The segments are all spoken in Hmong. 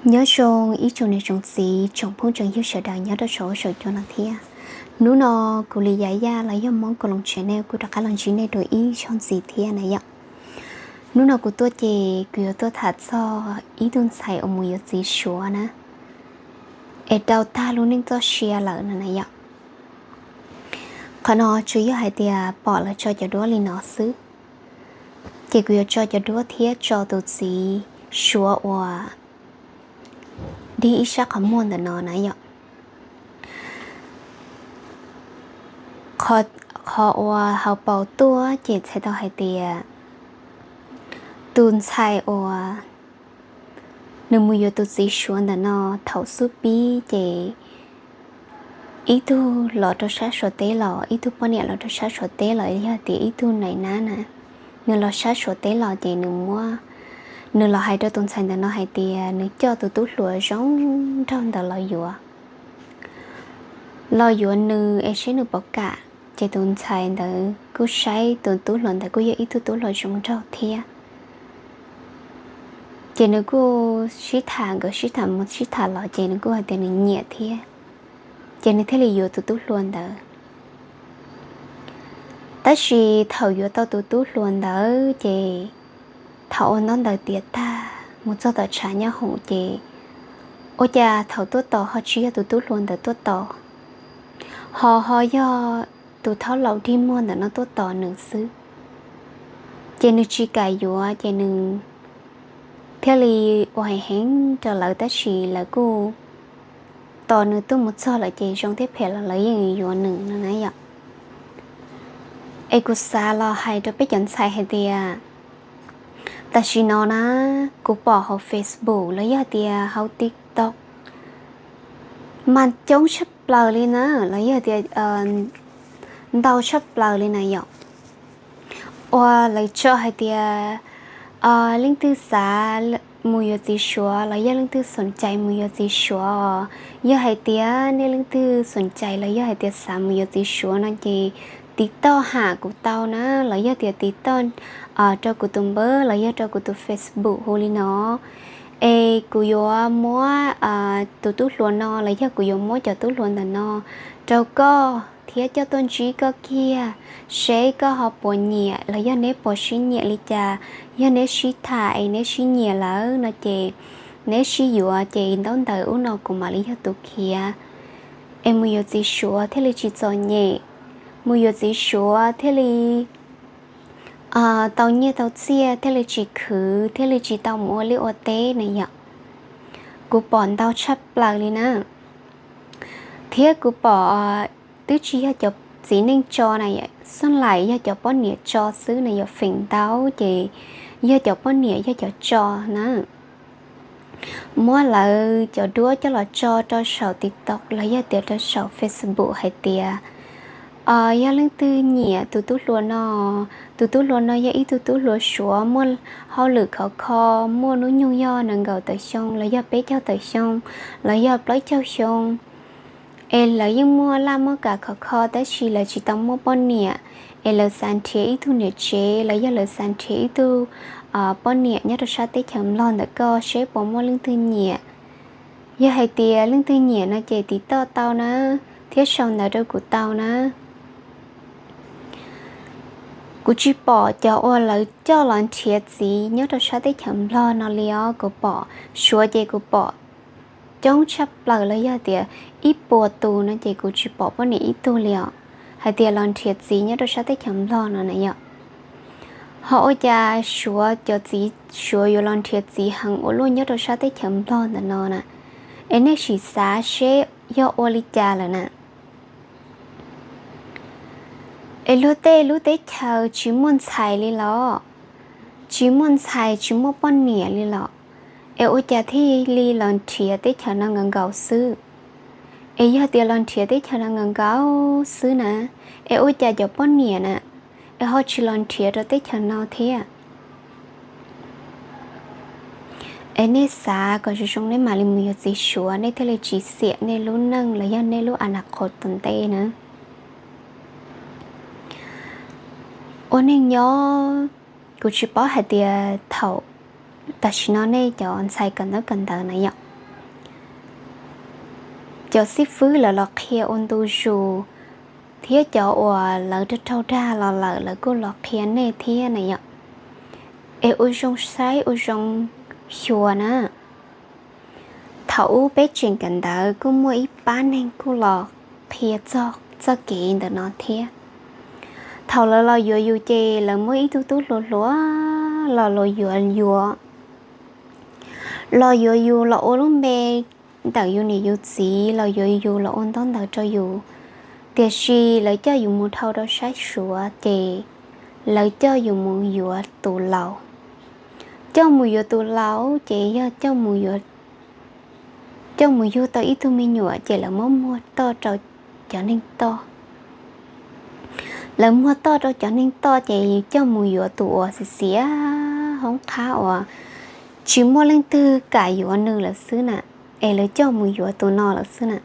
Nyob zoo ib tsoom niam tsoom txiv tsoom phooj tsoom ywg sawv daws nyob rau saum huab saum cua no thiab. Hnub no kuv Li Yaj Yaj los yog Hmoob Kaloos Channel kuj rov qab los ntsib nej dua ib zaug ntxiv thiab na yom. Hnub no kuv tuaj ces kuv yuav tuaj tham txog ib tug ntxhais uas mus yuav txiv Suav na, es rau tag lub neej txoj sia lawm no na yom. Qhov no tsuas yog hais tias pom lawv tso cov duab li no xwb, ces kuv yuav tso cov duab thiab tso tus txiv Suav uas dig ib sab qhov muag ntawm no na yom. Qhov uas hauv paus tuaj ces txhais tau hais tias tus ntxhais uas nws mus yuav tus txiv Suav ntawm no thaum xub pib ces ib tug los rau sab Suav teb los, ib tug poj niam los rau sab Suav teb los yog tias ib tug nais nab na, nws los sab Suav teb los ces nws muab, nws los hais rau tus ntxhais ntawm no hais tias nws coj tus tub hluas zoo nraug ntawd los yuav, los yuav nws es seb nws puas kam. Ces tus ntxhais ntawd kuj saib tus tub hluas ntawd kuj yog ib tug tub hluas zoo nraug thiab. Ces nws kuj sib tham, nkawd sib tham mus sib tham los ces nws kuj hais tias nws nyiam thiab, ces nws thiaj li yuav tus tub hluas ntawd. Tab sis thaum yuav tau tus tub hluas ntawd ces thaum ua ntaub ntawv tiav tag mus txog tom tshav nyob hoom ces ua cas thaum tuaj tos ho tsis yog tus tub hluas ntawd tuaj tos, ho ho yog tus thaub laus dig muag ntawm no tuaj tos nws xwb. Ces nws tsis kam yuav ces nws thiaj li ua heev heev rau lawv tab sis lawv kuj tos nws tuaj mus txog lawm ces zoo thiab phem los lawv yeej yuav nws no na yom. Es kuv xav los hais rau peb cov ntxhais hais tias tam sim no na, kuv pom hauv Facebook los yog tias hauv TikTok mas coob tshaj plaws li na, los yog tias ntau tshaj plaws li na yom. Uas lawv tso hais tias leej twg xav mus yuav txiv Suav los yog leej twg xoom cais mus yuav txiv Suav, yog hais tias nej leej twg xoom cais los yog hais tias xav mus yuav txiv Suav no ces tiv toj ham kuv tau na, los yog tias tiv toj rau kuv tus npawb los yog rau kuv tus Facebook hu li no. Es kuv yuav muab tus tub hluas no los yog kuv yuav muab cov tub hluas ntawm no rau koj thiab coj tuaj ntsib koj kiag, seb koj ho puas nyiam los yog neb puas sib nyiam li cas. Yog neb sib tham es neb sib nyiam lawm no ces neb sib yuav ces ntaub ntawv ub no kuv mam li yog tus khiav, es mus yuav txiv Suav thiaj li tsis txom nyem, mus yuav txiv Suav thiaj li tau nyiaj tau txiaj, thiaj li tsis khwv, thiaj li tsis tau mus ua liaj ua teb na yom. Kuv pom ntau tshaj plaws li na. Thiab kuv pom twb tsis yog cov txiv neej tso na, xoj lais yog cov poj niam tso xwb na yom, feem ntau ces yog cov poj niam yog cov tso na. Muab lawv cov duab coj los tso rau saum TikTok los yog tias rau saum Facebook hais tias yog leej twg nyiam tus tub hluas no, tus tub hluas no yog ib tug tub hluas Suav muaj hauj lwm khov kho, muaj hnub nyoog yog nees nkaum tawm xyoo los yog peb caug tawm xyoo los yog plaub caug xyoo, es lawv yeej muaj laj muaj kam khov kho tab sis lawv tsis tau muaj poj niam, es lawv xav nrhiav ib tug niam tsev los yog lawv xav nrhiav ib tug poj niam nyob rau sab teb chaws Nplog ntawm koj seb puas muaj leej twg nyiam. Yog hais tias leej twg nyiam no ces tiv toj tau na, thiab sau ntawv rau kuv tau na. Kuv tsis pom cov uas lawv coj los nrhiav txiv nyob rau sab teb chaws Nplog no li os, kuv pom Suav ces kuv pom coob tshaj plaws los yog tias ib puas tus no ces kuv tsis pom poj niam ib tug li os, hais tias los nrhiav txiv nyob rau sab teb chaws Nplog no na yom. Ho ua cas Suav cov txiv Suav yuav los nrhiav txiv heev ua luaj nyob rau sab teb chaws Nplog ntawm no na? Es nej sim xav seb yog ua li cas lawm na? Es luag tej lub teb chaws tsis muaj ntxhais li los? Tsis muaj ntxhais tsis muaj poj niam li los? Es ua cas thiaj li los nrhiav teb chaws no nkaus nkaus xwb? Es yog tias los nrhiav teb chaws no nkaus nkaus xwb na, es ua cas cov poj niam na, es ho tsis los nrhiav rau teb chaws no thiab? Es nej xav kom zoo zoo nej mam li mus yuav txiv Suav, nej thiaj li tsis xiam nej lub neej los yog nej lub a na qhov tom ntej na. Ua neej nyob, kuv tsis paub hais tias thaum tam sim no nej cov ntxhais kawm ntawv kawm ntawv na yom, cov xib fwb lawv los qhia ua ntu zus, thiab cov uas lawv raug raug dag los lawm lawv kuj los qhia nej thiab na yom. Es ua zoo saib ua zoo xyuas na. Thaum ub peb tseem kawm ntawv kuj muaj ib pab neeg kuj los qhia txog txoj kev ntawm no thiab. Thaum lawv los yuav yus ces lawv muab ib tug tub hluas hluas los los yuav yuav, los yuav yus los ua lub npe ntawm yus niam yus txiv, los yuav yus los ua ntaub ntawv rau yus. Tiam sis lawv coj yus mus dhau rau sab Suav ces lawv coj yus mus yuav tus laus. Coj mus yuav tus laus ces yog coj mus yuav, coj mus yug tau ib tug me nyuam ces lawv muab muag toj rau cov neeg toj. Lawv muag toj rau cov neeg toj ces coj mus yuav tus uas xiv xiav hoob qhab uas tsis muaj leej twg kam yuav nws lawm xwb na, es lawv coj mus yuav tus no lawm xwb na.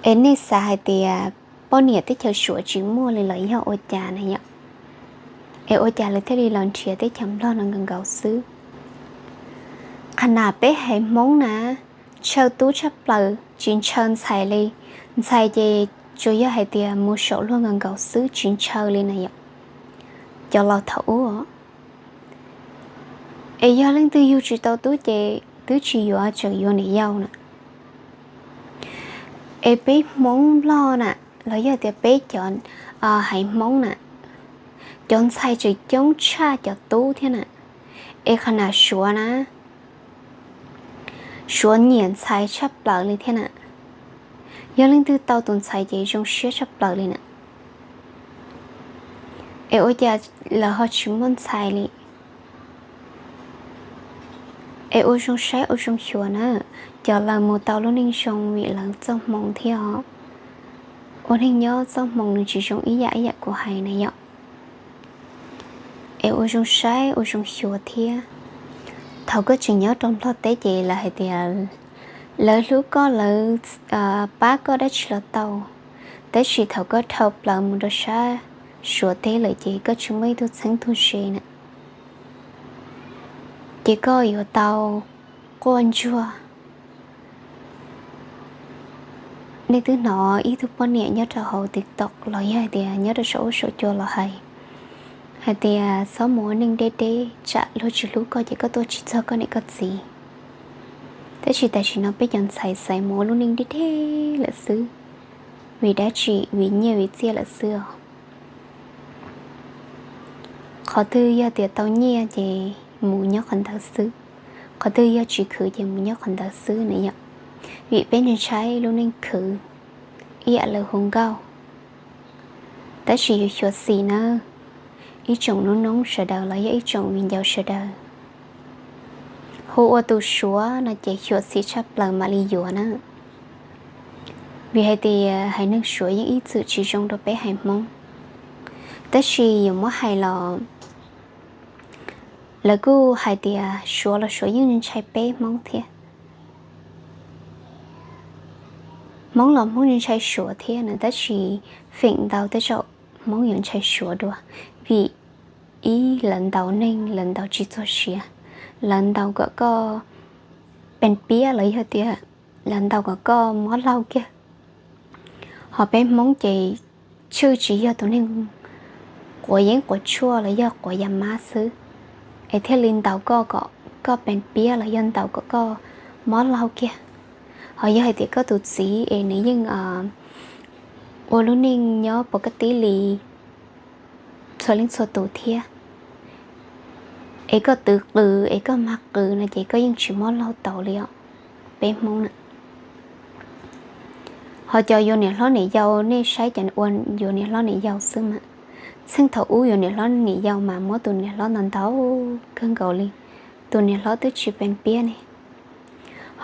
Es nej xav hais tias poj niam teb chaws Suav tsis muaj li los yog ua cas na yom? Es ua cas lawv thiaj li los nrhiav teb chaws Nplog no nkaus nkaus xwb? Qhov nas peb haiv Hmoob na, ntshaw tub tshaj plaws tsis ntshaw ntxhais li. Ntxhais ces tsuas yog hais tias mus saum luag nkaus nkaus xwb tsis ntshaw li na yom. Cov laus thaum ub os, es yog leej twg yug tsis tau tub ces twb tsis yuav, tseem yuav niam yau na. Es peb Hmoob Nplog na, los yog tias peb cov haiv Hmoob na, cov ntxhais tseem coob tshaj cov tub thiab na. Es qhov nas Suav na, Suav nyiam ntxhais tshaj plaws li thiab na. Yog leej twg tau tus ntxhais ces zoo siab tshaj plaws li na. Es ua cas lawv ho tsis muaj ntxhais li? Es ua zoo saib ua zoo xyuas na, cov lawv mus tau lub neej zoo vim lawv txoj hmoo thiab os. Ua neej nyob txoj hmoo nws tsis zoo ib yam ib yam kuv hais na yom. Es ua zoo saib ua zoo xyuas thiab. Thaum koj tseem nyob rau Nplog teb ces lawv hais tias lawv hlub koj, lawv pab koj dab tsi los tau, tab sis thaum koj dhau plaws mus rau sab Suav teb lawm ces koj tsis muaj ib tug txheeb tug ze na, ces koj yuav tau quaj ntsuag. Nej twb hnov ib tug poj niam nyob rau hauv TikTok los yog hais tias nyob rau saum huab saum cua los hais, hais tias txhob mus ua neej deb deb tsam luag tsis hlub koj ces koj tuaj tsis txog koj niam koj txiv. Tab sis tam sim no peb cov ntxhais xaiv mus ua lub neej deb deb lawm xwb, vim dab tsi? Vim nyiaj vim txiaj lawm xwb os. Qhov twg yog tias tau nyiaj ces mus nyob qhov ntawd xwb, qhov twg yog tsis khwv ces mus nyob qhov ntawd xwb na yom. Vim peb ntshai lub neej khwv ib yam lawv hu nkauj. Tab sis yuav xyuam xim nawb, ib tsoom noob noob sawv daws los yog ib tsoom viv ncaus sawv daws, hu ua tus Suav no ces xyuam xim tshaj plaws mam li yuav na. Vim hais tias haiv neeg Suav yeej ib txwm tsis zoo rau peb haiv Hmoob. Tab sis yuav muab hais los lawv kuj hais tias Suav los Suav yeej ntshai peb Hmoob thiab. Hmoob los Hmoob ntshai Suav thiab na, tab sis feem ntau tej zaum Hmoob yuav ntshai Suav dua, vim ib lawv ntaus neeg lawv ntaus tsis txog siav, lawv ntaus kom koj pes piab los yog tias lawv ntaus kom koj mob laug kiag. Ho peb Hmoob ces tshwj tsis yog tus neeg quav yeeb quav tshuaj los yog quav yas mab xwb, es thiaj li ntaus koj kom koj pes piab los yog ntaus kom koj mob laug kiag. Ho yog hais tias koj tus txiv es nws yeej ua lub neej nyob pov kaj tib li txhua leej txhua tus thiab, es koj twv qws es koj mag qws no ces koj yeej tsis mob laug tau li os, peb Hmoob na. Ho cov yuav niam hlob niam yau, nej saib cov ua yuav niam hlob niam yau xwb mas, txheej thaum ub yuav niam hlob niam yau mas muab tus niam hlob ntaus ntaus kawg nkaus li, tus niam hlob twb tsis pes piab ne.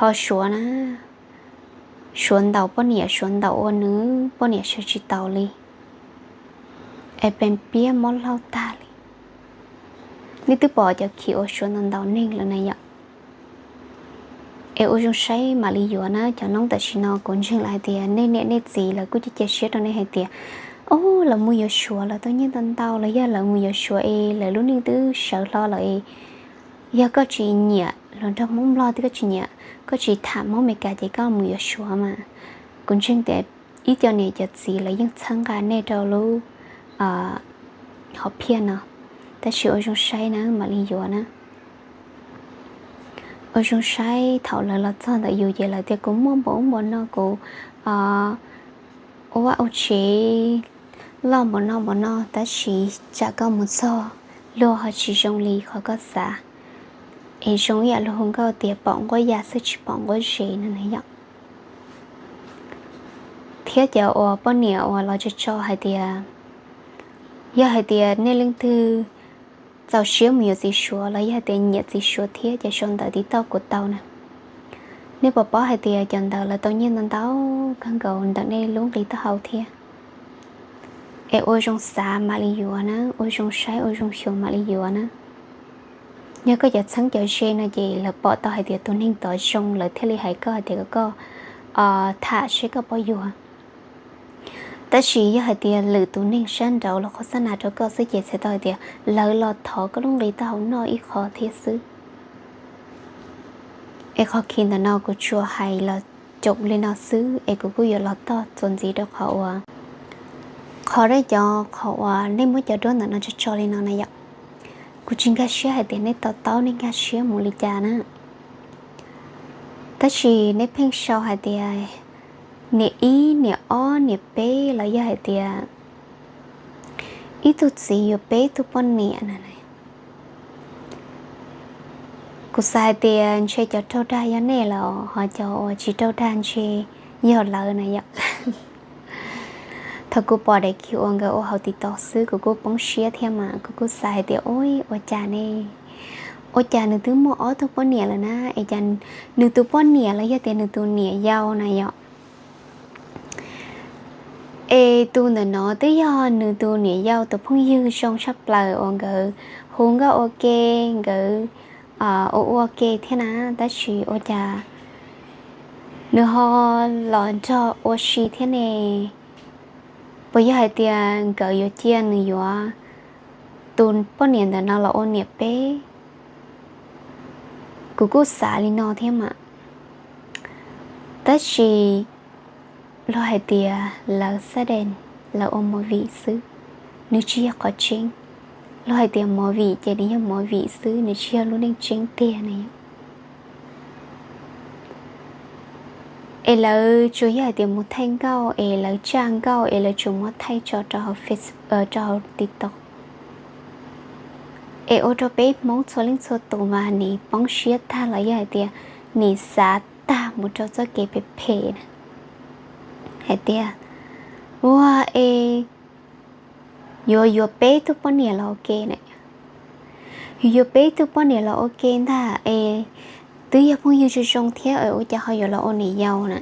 Ho Suav na, Suav ntaus poj niam, Suav ntaus ua nws poj niam sawv tsis taus li, es pes piab mob laug tag li. Nej twb pom cov khiv uas Suav ntaus ntaus neeg lawm na yom. Es ua zoo saib mam li yuav na cov noob. Tam sim no kuv ntseeg lawm hais tias nej niam nej txiv lawv kuj cia cia siab rau nej hais tias, o, lawv mus yuav Suav lawv tau nyiaj ntau ntau los yog lawv mus yuav Suav es lawv lub neej twb sawv hlo lawm es Yog koj tsis nyiam hluas nraug Hmoob Nplog, koj tsis nyiam, koj tsis tham Hmoob Meskas ces koj mus yuav Suav mas kuv ntseeg tias ib co niam cov txiv lawv yeej txhawb nqa nej rau lub hom phiaj no. Tab sis ua zoo saib na mam li yuav na. Ua zoo saib thaum lawv los txog ntawm yus ces lawv tias kuv muaj npaum ub npaum no, kuv ua vaj ua tsev loj npaum no npaum no, tab sis tsam koj mus txog luag ho tsis zoo li qhov koj xav, es zoo ib yam luag hu nkauj tias pom nquab ya xwb tsis pom nquab zes no na yom. Thiab cov uas poj niam uas los tso tso hais tias, yog hais tias nej leej twg txaus siab mus yuav txiv Suav los yog hais tias nyiam txiv Suav thiab ces sau ntawv tiv tauj kuv tau na. Nej puas paub hais tias cov ntawd lawv tau nyiaj ntau ntau kawg nkaus ntawm nej lub nqi taub hau thiab. Es ua zoo xav mam li yuav na, ua zoo saib ua zoo xyuas mam li yuav na. Yog koj cov txheeb cov ze no ces lawv pom tau hais tias tus neeg tod zoo lawv thiaj li hais koj hais tias kom koj tham seb koj puas yuav. Tab sis yog hais tias lwm tus neeg sab nraud los qhov xab nas rau koj xwb ces txhais tau hais tias lawv los thov koj lub nqi taub hau noj ib qho thiab xwb. Es qhov khi ntawm no kuv tsuas hais los caum li no xwb es kuv kuj yuav los toj txuas ntxiv rau qhov uas, qhov dab cov qhov uas nej muab cov duab ntawm no tso tso li no na yom. Kuv tsis nkag siab hais tias nej to taub nej nkag siab mus li cas na. Tab sis nej pheej sau hais tias niam ib niam ob niam peb los yog hais tias ib tug txiv yuav peb tug poj niam na. Kuv xav hais tias ntshe cov raug dag yog nej los ho cov uas tsis raug dag ntshe yog lawv na yom. Thaum kuv pom daim khi uas nkawd ua hauv TikTok xwb kuv kuj poob siab thiab mas kuv kuj xav hais tias ua, ua cas ne, ua cas nws twb muaj ob tug poj niam lawm na, es cas nws tus poj niam los yog tias nws tus niam yau na yom. Es tus ntawm no twb yog nws tus niam yau tus phooj ywg zoo tshaj plaws uas nkawd hu nkauj ua ke, nkawd ua ua ke thiab na, tab sis ua cas nws ho los nrog ua si thiab ne? Puas yog hais tias nkawd yuav cia nws yuav tus poj niam ntawm no los ua niam peb? Kuv kuj xav li no thiab mas. Tab sis luag hais tias lawv xab dees, lawv ua movie xwb, nws tsis yog qhov tseeb. Luag hais tias movie ces nws yog movie xwb, nws tsis yog lub neej tseeb tiag ne. Es lawv tsuas yog hais tias mus thaij nkauj es lawv tsa nkauj es lawv tsuas muab thaij tso rau hauv Face, rau hauv TikTok. Es ua rau peb Hmoob txhua leej txhua tus mas nim poob siab tag los yog hais tias nim xav tag mus rau txoj kev phem phem na, hais tias ua es yuav yuav peb tug poj niam los ua ke na, yuav yuav peb tug poj niam los ua ke ntag es twb yog phooj ywg zoo zoo thiab es ua cas ho yuav los ua niam yau na?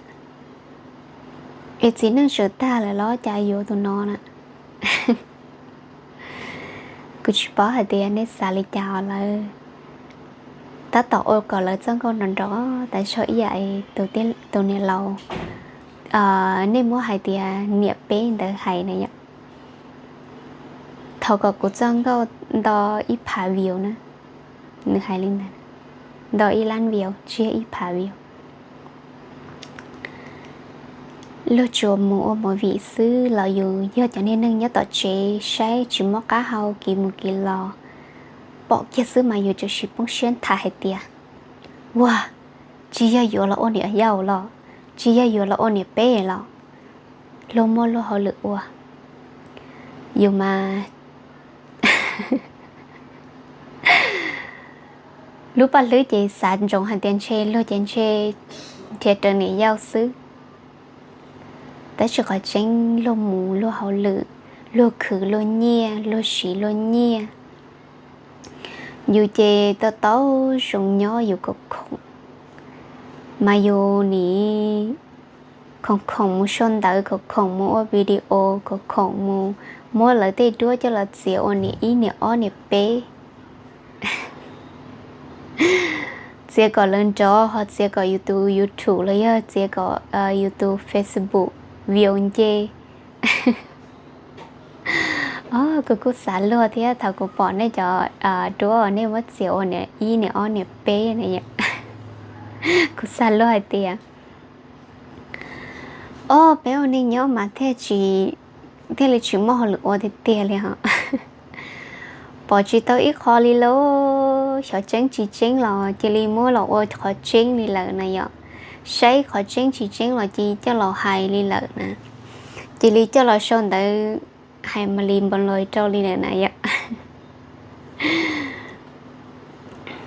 Es txiv neej txawm tag lawm los cas yuav tus no na? Kuv tsis paub hais tias nej xav li cas lawm. Tab tom ua kom lawv txoj nkauj nrov nrov tas zog ib yam tus niam laus nej muab hais tias niam peb ntawd hais na yom. Thov kom kuv txoj nkauj nto ib phav view na, nws hais li ntawd, nto ib lab view tsis yog ib phav view. Luag tsuas mus ua movie xwb los yus yog cov niag neeg nyob tom tsev saib tsis mob qab hau kiv mus kiv los, pom kiag xwb mas yus tsuas siv poob siab nthav hais tias, ua, tsis yog yuav los ua niam yau los, tsis yog yuav los ua niam peb los, luag muaj luag hauj lwm ua. Yus mas lub paj hlwb ces xav ntsoov hais tias ntshe luag ces ntshe nrhiav raws niam yau xwb. Tab sis qhov tseeb luag mus luag hauj lwm, luag khwv luag nyiaj, luag siv luag nyiaj. Yus ces tau tau zoo nyob yus khoom khoom, mas yus nim khoom khoom mus sau ntawv, khoom khoom mus ua video, khoom khoom mus muab lawv tej duab coj los txiav ua niam ib niam ob niam peb, txiav kom lawv nrov ho txiav kom yus tus YouTube los yog txiav kom yus tus Facebook view nce. Kuv kuj xav luag thiab, thaum kuv pom nej cov duab nej muab txiav ua niam ib niam ob niam peb na, kuv xav luag hais tias, o, peb ua neej nyob mas thiaj tsis, thiaj li tsis muaj hauj lwm ua tiag tiag li os. Pom tsis tau ib qho li lauj, xyov tseeb tsis tseeb los cia li muab los ua qhov tseeb li lawm na yom. Saib qhov tseeb tsis tseeb los cia li coj los hais li lawm na, cia li coj los sau ntawv hais mas li npa los rau li lawm na yom.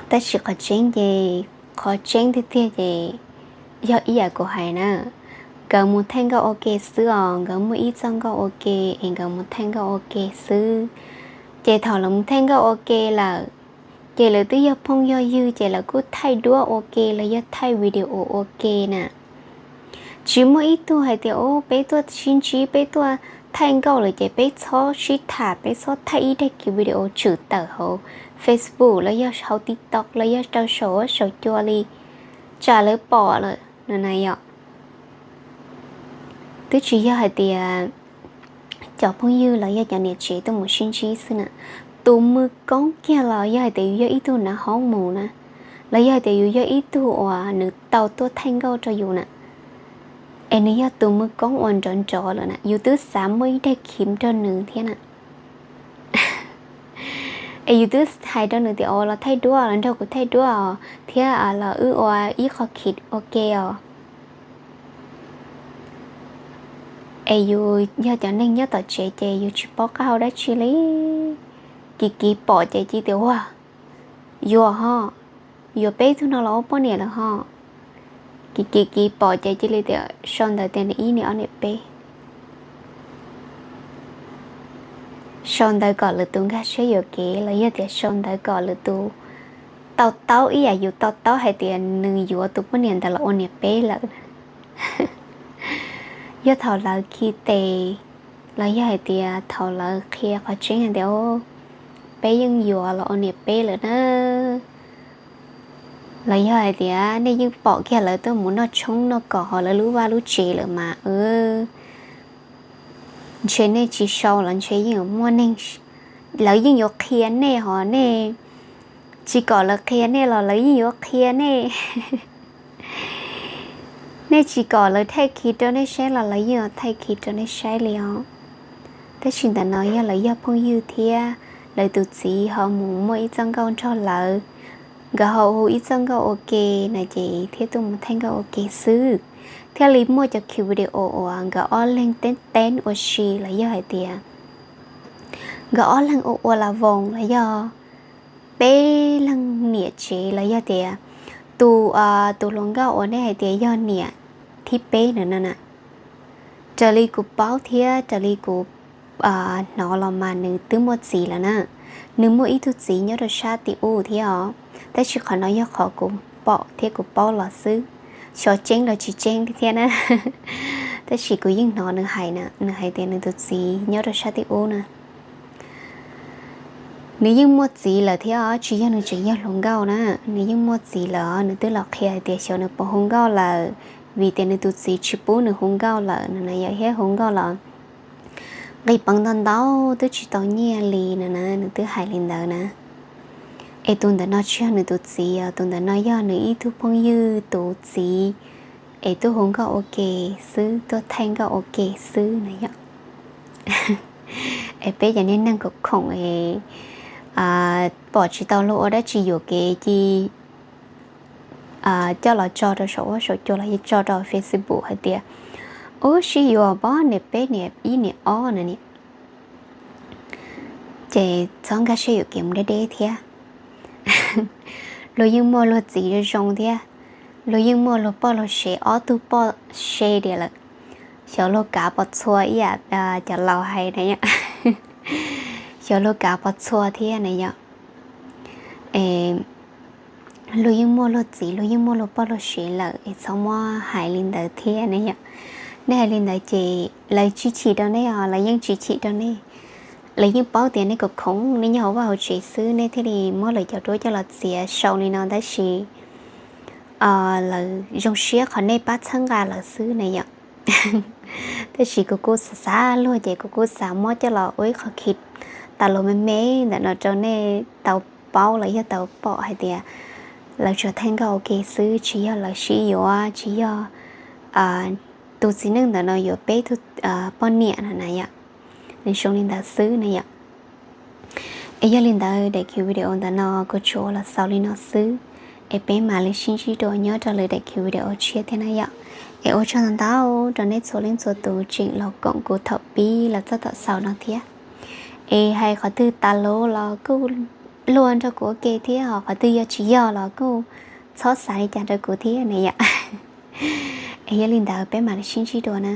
Tab sis qhov tseeb ces, qhov tseeb tiag tiag ces yog ib yam kuv hais na, nkawd mus thaij nkauj ua ke xwb os, nkawd muaj ib txoj nkauj ua ke es nkawd mus thaij nkauj ua ke xwb. Ces thaum lawv mus thaij nkauj ua ke lawm, ces lawv twb yog phooj yog ywg ces lawv kuj thaij duab ua ke los yog thaij video ua ke na. Tsis muaj ib tug hais tias, o, peb tuaj sib ntsib, peb tuaj thaij nkauj lawm ces peb txhob sib tham, peb txhob thaij ib daim kiv video tshwm tawm hauv Facebook los yog hauv TikTok los yog rau saum huab saum cua li, tsam lawv pom lawm no na yom. Twb tsis yog hais tias cov phooj ywg los yog cov niam tsev tuaj mus sib ntsib xwb na, tus mws koob kiag los yog hais tias yus yog ib tug nav hoob mus na, los yog hais tias yus yog ib tug uas nws tau tuaj thaij nkauj rau yus na, es nws yog tus mws koob uas nrov nrov lawm na, yus twb xav muaj ib daim khiv rau nws thiab na. Es yus twb hais rau nws tias, o, los thaij duab, los nrog kuv thaij duab os, thiab los wb ua ib qho khiv ua ke os. Es yus yog cov neeg nyob tom tsev ces yus tsis paub qab hau dab tsi li. Kiv kiv pom ces cia tias, ua, yuav ho, yuav peb tug no los ua poj niam lawm ho. Kiv kiv kiv pom ces cia li tias sau ntawv tias nws ib niam ob niam peb. Sau ntawv kom lwm tus nkag siab yuam kev los yog tias sau ntawv kom lwm tus to taub ib yam yus to taub hais tias nws yuav tus poj niam ntawd los ua niam peb lawm. Yog thaum lawv khi tes los yog hais tias thaum lawv qhia qhov tseeb hais tias, o, peb yeej yuav los ua niam peb lawm na, los yog hais tias nej yeej pom kiag lawv tuaj mus noj tshoob noj kos hauv lawv lub vaj lub tsev lawm mas, ntshe nej tsis sau los ntshe yeej yuav muaj neeg, lawv yeej yuav qhia nej, ho nej tsis kom lawv qhia nej los lawv yeej yuav qhia nej. Nej tsis kom lawv thaij khiv rau nej saib los lawv yeej yuav thaij khiv rau nej saib li os. Tab sis ntawm no yog lawv yog phooj ywg thiab lawv tus txiv ho mus muaj ib txoj nkauj nrog lawv, nkawd ho hu ib txoj nkauj ua ke na ces thiaj tuaj mus thaij nkauj ua ke xwb, thiaj li muaj cov khiv video uas nkawd ob leeg teeb teeb ua si los yog hais tias nkawd ob leeg ua ua la voos los yog peb leeg niam tsev los yog tias tus, tus hluas nkauj uas nej hais tias yog niam thib peb na na. Raws li kuv paub thiab raws li kuv hnov los mas nws twb muaj txiv lawm na. Nws muaj ib tug txiv nyob rau sab tim ub thiab os, tab sis qhov no yog qhov kuv pom thiab kuv paub los xwb, xyov tseeb los tsis tseeb thiab na. Tab sis kuv yeej hnov nws hais na, nws hais tias nws tus txiv nyob rau sab tim ub na. Nws yeej muaj txiv lawm thiab os, tsis yog nws tseem yog hluas nkauj na, nws yeej muaj txiv lawm os. Nws twb los qhia hais tias xyov nws puas hu nkauj lawm, vim tias nws tus txiv tsis pub nws hu nkauj lawm no na, yog thiab hu nkauj los nqis peev ntau ntau twb tsis tau nyiaj li no na, nws twb hais li ntawd na. Es tus ntawm no tsis yog nws tus txiv os, tus ntawm no yog nws ib tug phooj ywg tus txiv, es tuaj hu nkauj ua ke xwb, tuaj thaij nkauj ua ke xwb na yom. Es peb cov niag neeg khoom khoom es pom tsis tau luag ua dab tsi yuam kev ces coj los tso rau saum huab saum cua los yog tso rau Facebook hais tias, ub, sib yuav pob niam peb niam ib niam ob na niam. Ces txhob nkag siab yuam kev mus deb deb thiab. Luag yeej muaj luag txiv zoo zoo thiab, luag yeej muaj luag poj luag sev, ob tug poj se diam lawm. Xyov luag kav pov txhua ib yam cov laus hais na yom. Xyov luag kav pov txhua thiab na yom. Luag yeej muaj luag txiv, luag yeej muaj luag poj luag sev lawm es txhob muab hais li ntawd thiab na yom. Nej hais li ntawd ces lawv tsis chim rau nej os, lawv yeej tsis chim rau nej. Lawv yeej paub tias nej khoom khoom, nej nyob hauv vaj hauv tsev xwb, nej thiaj li muab lawv cov duab coj los txiav sau li no tab sis lawv zoo siab qhov nej pab txhawb nqa lawv xwb na yom. Tab sis kuv kuj xav xav luag ces kuv kuj xav muab coj los ua ib qho khiv tas los me me ntawm no rau nej tau paub los yog tau pom hais tias lawv tsuas theej nkauj ua ke xwb, tsis yog lawv sib yuav, tsis yog tus txiv neej ntawm no yuav peb tug poj niam no na yom. Nws zoo li ntawd xwb na yom. Es yog li ntawd daim video ntawm no kuv tsuas los xaus li no xwb, es peb mam li sib ntsib dua nyob rau lwm daim video tshiab thiab na yom. Es ua tsaug ntau ntau rau nej txhua leej txhua tus tseem los koom kuv thaum pib los txog thaum xaus no thiab. Es hais qhov twg tas los los kuj luag nrog kuv ua ke thiab, ho qhov twg yog tsis yog los kuj txhob xav li cas rau kuv thiab na yom. Es yog li ntawd peb mam li sib ntsib dua na.